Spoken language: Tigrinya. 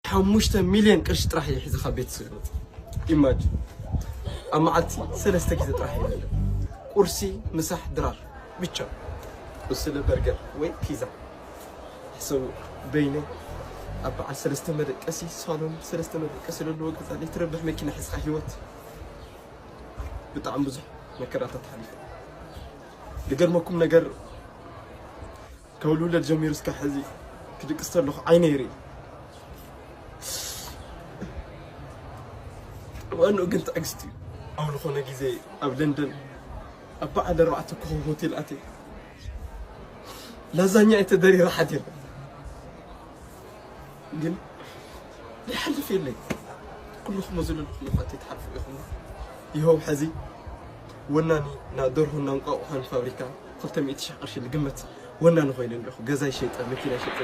ሓሙሽተ ሚልዮን ቅርሺ ጥራሕ እየ ሒዘ ካብ ቤት ስለ ዝወፅእ። ኢማጅን ኣብ መዓልቲ ሰለስተ ግዜ ጥራሕ እየ ዝበልዕ። ቁርሲ፣ ምሳሕ፣ ድራር ብቻ። ብስለ በርገር ወይ ፒዛ ሕሰቡ። በይነ ኣብ በዓል ሰለስተ መደቀሲ ሳሎን፣ ሰለስተ መደቀሲ ዘለዎ ገዛ፣ ዘይትረብሕ መኪና ሒዝካ ህይወት ብጣዕሚ ብዙሕ መከራታት ሓሊፈ። ዝገርመኩም ነገር ካብ ልውለድ ጀሚሩ እስካብ ሕዚ ክድቅስ ተለኹ ዓይነ ይርኢ። ዋንኡ ግን ትዕግስቲ እዩ። ኣብ ዝኾነ ግዜ ኣብ ለንደን ኣብ በዓል ኣርባዕተ ኮኸብ ሆቴል ኣትየ ላዛኛ እየ ተደሪረ ሓዲረ። ግን ዘይሓልፍ የለይ። ኩልኹም ኣብዚ ዘለኹም ኣሕዋተይ ትሓልፉ ኢኹም። ይኸው ሕዚ ወናኒ ና ደርሆ ና እንቋቑሖን ፋብሪካ ክልተ ሚእቲ ሺሕ ቅርሺ ዝግመት ወናኒ ኮይነ ኣለኹ። ገዛይ ሸይጠ፣ መኪናይ ሸይጠ።